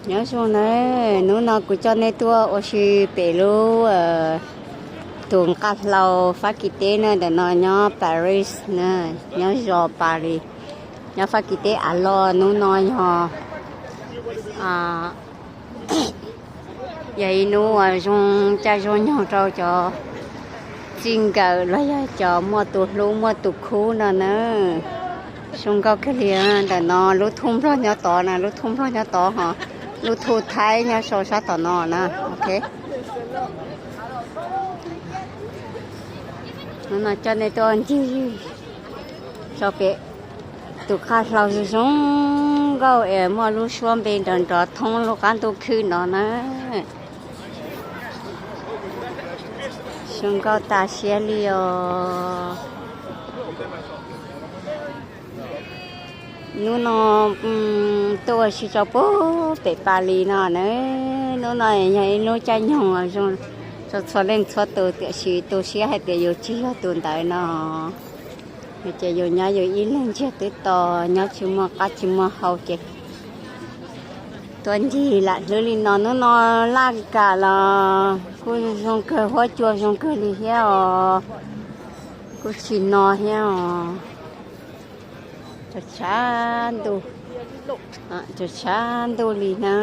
Nyob zoo nawb, hnub no kuv coj nej tuaj ua si pem lub tus nqaj hlau Fab Kis teb na, ntawm no nyob Paris na, nyob zos Paris, nyob Fab Kis teb av loj. Hnub no yog yog ib hnub uas zoo caij zoo nyoog rau cov txij nkawm los yog cov muaj tus hlub muaj tus khub no na. Zoo nkauj kawg li. Ntawm no lub thoj nplog nyob tod na, lub thoj nplog nyob tod ho lub thoj thaib nyob sau sab tom no na. Ok, hnub no coj nej tuaj ncig rau pem tus nqaj hlau zoo zoo nkauj es muaj lub suab npe nrov nrov thoob lub qab ntuj khwb no na. Zoo nkauj tas siab li os. Hnub no tuaj ua si rau pem Paris no na. Hnub no yog ib hnub caij nyoog zoo rau txhua leej txhua tus, tiam sis tu siab hais tias yus tsis yog tus ntawd no. Ces yus nyob yus ib leeg ntsiag twb to, nyob tsis muaj qab tsis muaj hau ces tuaj ncig lam hlwb li no. Hnub no laj kam los kuj zoo kawg, huab cua zoo kawg li thiab os. Kuj tsis no thiab os. Tshav tshav ntuj, tshav tshav ntuj li na.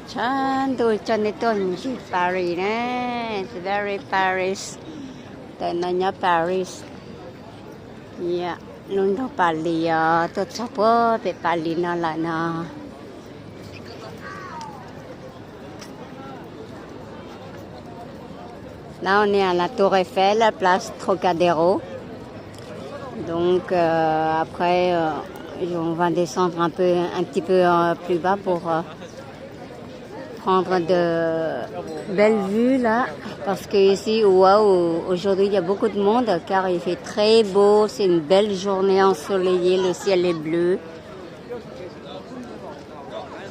Tshav ntuj coj nej tuaj mus ncig Paris na, very Paris. Ntawm no nyob Paris, lub nroog Paris os, tuaj txog puag pem Paris no lawm no. Là on est à la Tour Eiffel, la place Trocadéro. Donc, euh, après, euh, on va descendre un peu, un petit peu, euh, plus bas pour, euh, prendre de belles vues là. Parce que ici, waouh, aujourd'hui, il y a beaucoup de monde car il fait très beau. C'est une belle journée ensoleillée, le ciel est bleu.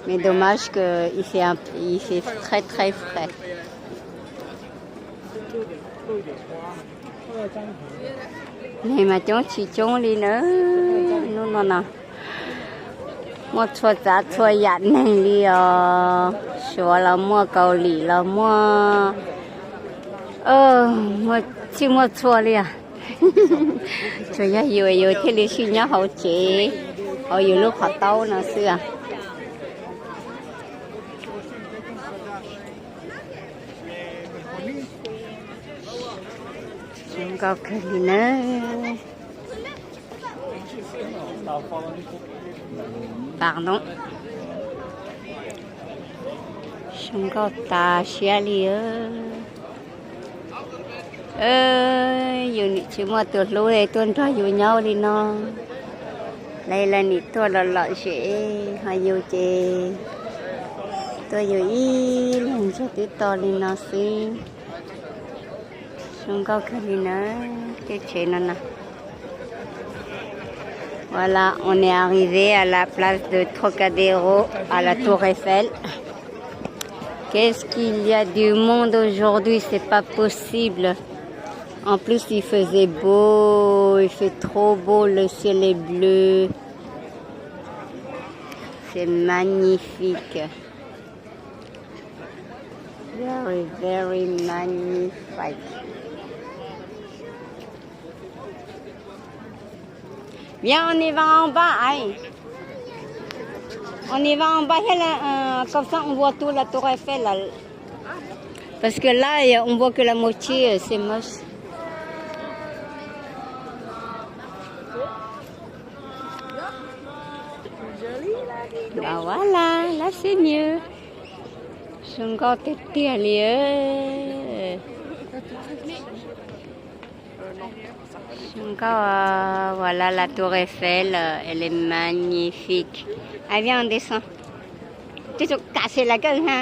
Mais dommage que il fait un, il fait très, très frais. Neeg mas coob tsis coob li na, hnub no no muaj txhua txav txhua yam neeg li os. Suav los muaj, Kaus Lim los muaj, muaj txhij muaj txhua li os. Tsuas yog yus, yus thiaj li sib nyob hauv tsev, hauv yus lub qhov taub no xwb os. Zoo nkauj kawg li na. Pardon. Zoo nkauj tas siab li. Yus nim tsis muaj tus hlub tuaj nrog yus nyob li no. Lawv, lawv nim tuaj lom lom zem, ho yus ces tuaj yus ib leeg ntsiag twb to li no xwb. Zoo nkauj kawg li na, tej tsev no na. Voilà, on est arrivé à la place de Trocadéro, à la Tour Eiffel. Qu'est-ce qu'il y a du monde aujourd'hui, c'est pas possible. En plus, il faisait beau, il fait trop beau, le ciel est bleu. C'est magnifique. Very, very magnifique. Viens, on y va en bas, aïe. On y va en bas, là, euh, comme ça on voit tout la tour Eiffel, là. Parce que là, y a- on voit que la moitié, euh, c'est moche. Bah voilà, là c'est mieux. Zoo nkauj tiag tiag li. Zoo nkauj, voilà la tour Eiffel, elle est magnifique. Allez, viens, on descend. Twb tsum kam se la kawj ha.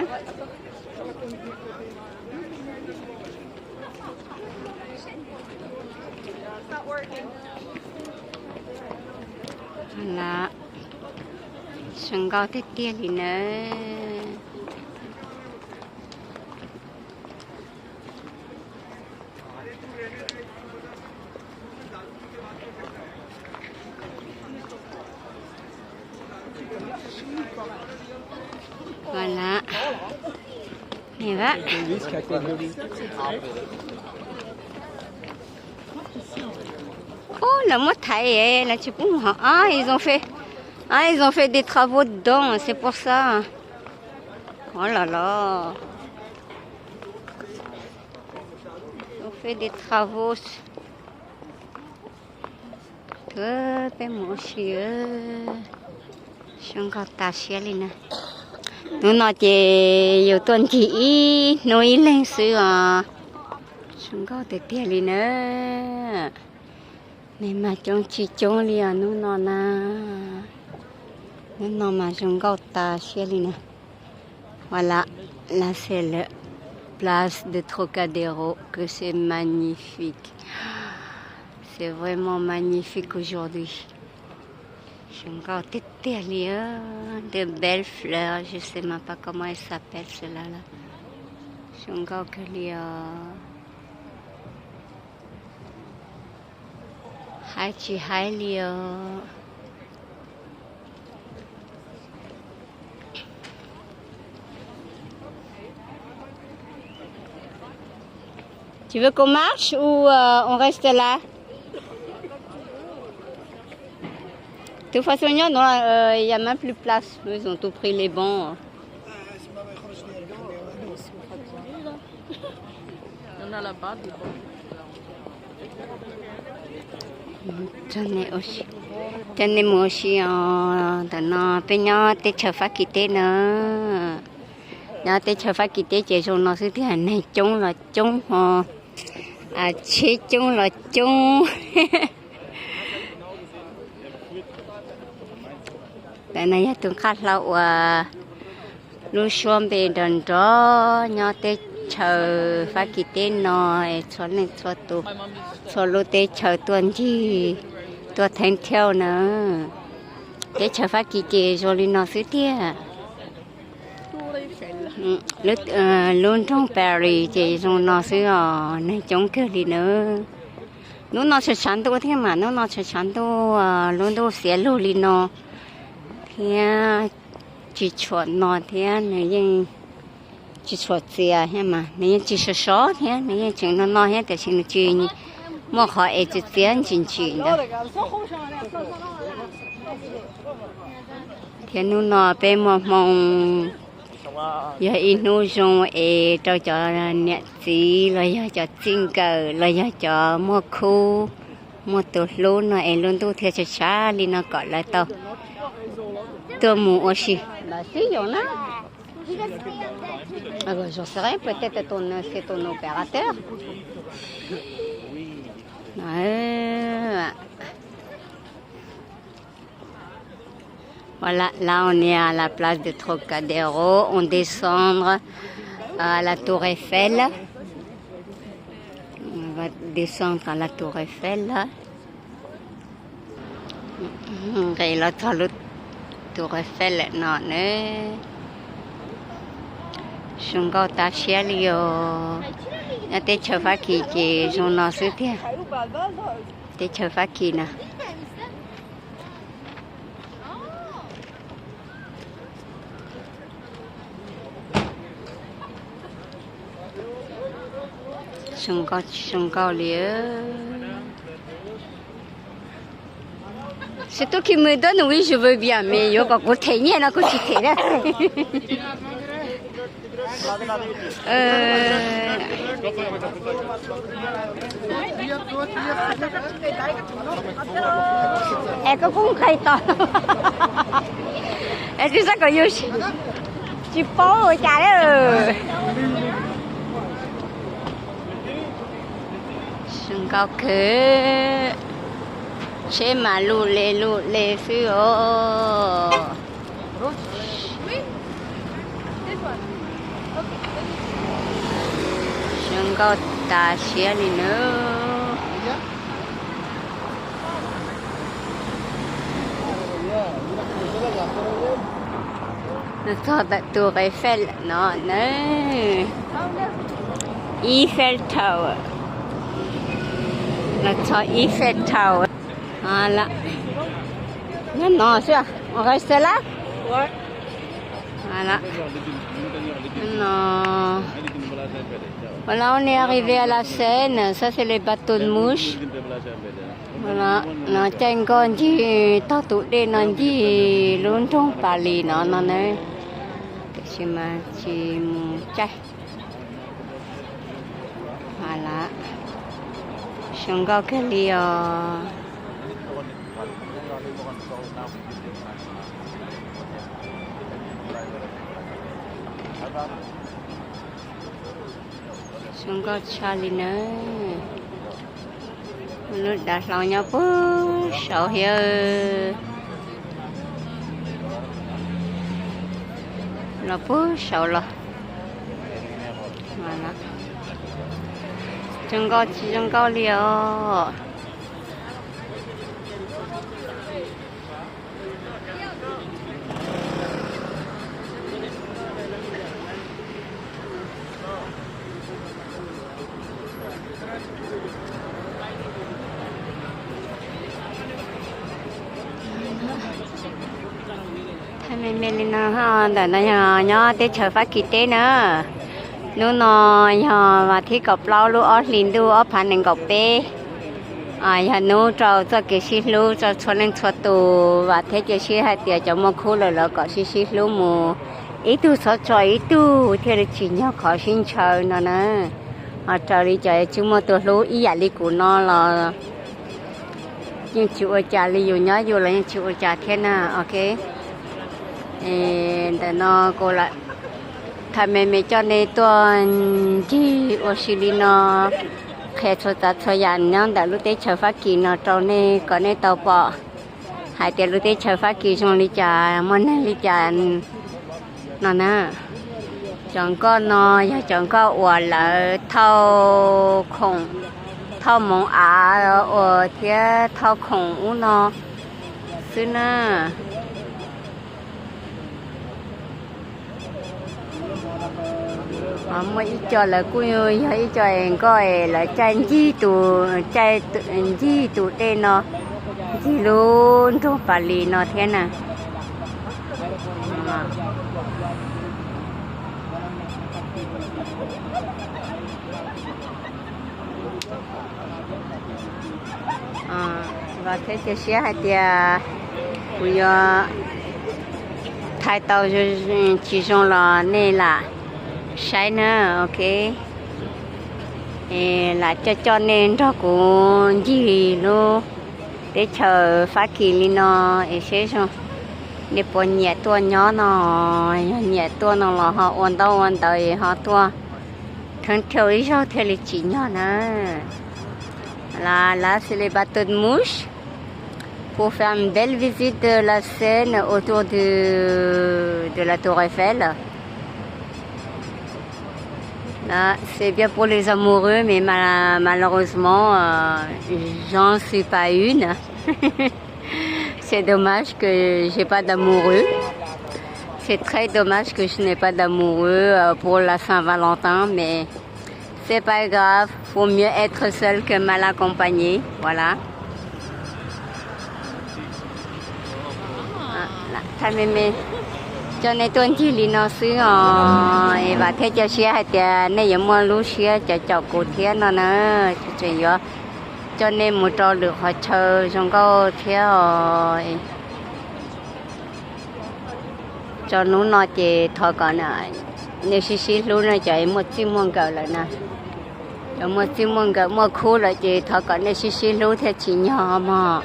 Zoo nkauj tiag tiag li nawb. Ub, lawv muab thaiv, lawv tsis pub mus hauv. Ah, ils ont fait, ah, ils ont fait des travaux dedans, c'est pour ça. Oh là là. Ils ont fait des travaux. Tuaj, peb mus ua si. Zoo nkauj tas siab li na. Hnub no ces yus tuaj ncig ib hnub ib leeg xwb os. Zoo nkauj tiag tiag li na. Neeg mas coob tsis coob li os hnub no na. Hnub no mas zoo nkauj tas siab li na. Voilà, là c'est la place de Trocadéro, que c'est magnifique. C'est vraiment magnifique aujourd'hui. Zoo nkauj tiag tiag li, de belles fleurs, je sais même pas comment il s'appelle cela là. Zoo nkauj kawg li os. Haib tsis haib li os. Tu veux qu'on marche ou euh, on reste là? De toute façon, non, il n'y a même plus de place. Ils ont tout pris les bancs. Coj nej mus ua si os. Ntawm no peb nyob teb chaws Fab Kis teb na. Nyob teb chaws Fab Kis teb ces zoo no xwb tiag, neeg coob los coob ho, tsheb coob los coob. Ntawm no yog tus nqaj hlau uas lub suab npe nrov nrov nyob teb chaws Fab Kis teb no, txhua leej txhua tus, txhua lub teb chaws tuaj ncig, tuaj theeb thiauj na. Teb chaws Fab Kis ces zoo li no xwb tiag. Lub nroog Paris ces zoo no xwb os, neeg coob kawg li na. Hnub no tshav tshav ntuj thiab mas, hnub no tshav tshav ntuj, lub ntuj xiav lug li no thiab, tsis tshua no thiab nws yeej tsis tshua txias thiab mas, nws yeej tsis sov sov thiab, nws yeej tseem no no thiab tiam sis nws tsis muaj qhov es txias txias ntsim ntsim ntawd. Thiab hnub no peb muaj hmoo, yog ib hnub zoo es rau cov niam txiv los yog cov txij nkawm los yog cov muaj khub, muaj tus hlub no es lub ntuj thiaj tshav tshav li no kom lawv tau tuaj mus ua si. Lawv twb yog na. Je sais pas, peut-être ton, c'est ton opérateur. Voilà, là on est à la place de Trocadéro, on descend à la tour Eiffel. On va descendre à la tour Eiffel. Nqis los txog lub tour Eiffel lawm no na. Zoo nkauj tas siab li os. Nyob teb chaws Fab Kis ces zoo no xwb tiag. Teb chaws Fab Kis na. Zoo nkauj tsis zoo nkauj li. C'est toi qui me donne, oui, je veux bien, mais yuav kom kuv them nyiaj no kuv tsis them na. Es koj kuj nqis tau. Es twb xav kom yus tsis paub ua cas li. Zoo nkauj kawg, tsheb mas luj le luj le xwb os. Zoo nkauj tas siab li nawb. Los txog ntawm tus Eiffel no na. Eiffel Tower. Los txog Eiffel Tower. Nyob no xwb, ua qhov sawv lab. No, voilà, on est arrivé à la Seine. Ça, c'est les bateaux de mouche. Voilà, no caij nkoj ncig taug tus dej no ncig lub nroog Paris no no na. Tiam sis mas tsis mus caij. Mas lawm, zoo nkauj kawg li os. Zoo nkauj tshaj li nawb. Lub dav hlau nyob puag saud thiab. Los puag saud los. Zoo nkauj tsis zoo nkauj li os. Thaij me me li no, ntawm no yog nyob teb chaws Fab Kis teb na. Hnub no yog vas thib kaum plaub lub ob hlis ntuj ob phav nees nkaum peb. Yog hnub rau txoj kev sib hlub rau txhua leej txhua tus, vam thiab cia siab hais tias cov muaj khub lawm los kom sib sib hlub mus, ib tug txhob tso ib tug thiaj li tsim nyog qhov sib ntshaw no na. Ho raws li cov tsis muaj tus hlub ib yam li kuv no los yeej tsis ua cas li, yus nyob yus los yeej tsis ua cas thiab na. Ok, ntawm no kuv lam thaij me me coj nej tuaj ncig ua si li no, qhia txhua tsav txhua yam nyob ntawm lub teb chaws Fab Kis no rau nej kom nej tau pom hais tias lub teb chaws Fab Kis zoo li cas, muaj neeg li cas no na. Cov nkoj no yog cov nkoj uas lawv thauj khoom, thauj moov av uas thiab thauj khoom ub no xwb na. Muaj ib co lawv kuj yog ib co es nkoj es lawv caij ncig tus, caij ncig tus dej no, ncig lub nroog Paris no thiab na. Vam thiab cia siab hais tias kuv yuav thaij tau tsis zoo los nej lam saib na, ok. Lam coj coj nej nrog kuv ncig lub teb chaws Fab Kis li no es seb zoo nej puas nyiam tuaj nyob no. Yog nyiam tuaj no los ho ua ntaub ua ntawv es ho tuaj thoob thiaj ib zaug thiaj li tsim nyog na. Là, là, c'est les bateaux de mouche pour faire une belle visite de la Seine autour de, de la Tour Eiffel. Là, c'est bien pour les amoureux, mais ma-, malheureusement, euh, j'en suis pas une. C'est dommage que j'ai pas d'amoureux. C'est très dommage que je n'ai pas d'amoureux, euh, pour la Saint-Valentin, mais c'est pas grave, faut mieux être seul que mal accompagné, voilà. Thaij me me coj nej tuaj ncig li no xwb os, es vam thiab cia siab hais tias nej yuav muaj lub siab caum caum kuv thiab no na. Tseem yuav coj nej mus rau lwm qhov chaw zoo nkauj thiab os. Tso hnub no ces thov kom nej sib sib hlub no, cov muaj txij muaj nkawm lawm na. Cov muaj txij muaj nkawm muaj khub lawm ces thov kom nej sib sib hlub thiaj tsim nyog mog.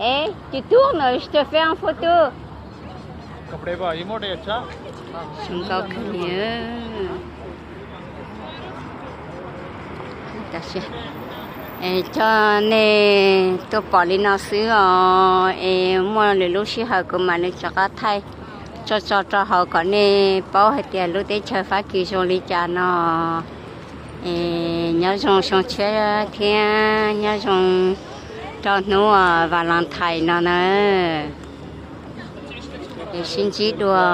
Eh, tu tournes, je te fais une photo. Zoo nkauj kawg li. Coj nej tuaj pom li no xwb os, es muaj lwm lub sij hawm kuv mam li rov qab thaij tso tso rau hauv kom nej paub hais tias lub teb chaws Fab Kis zoo li cas no. Es nyob zoo xyoo tshiab thiab nyob zoo rau hnub Valentine no na. Es sib ntsib dua.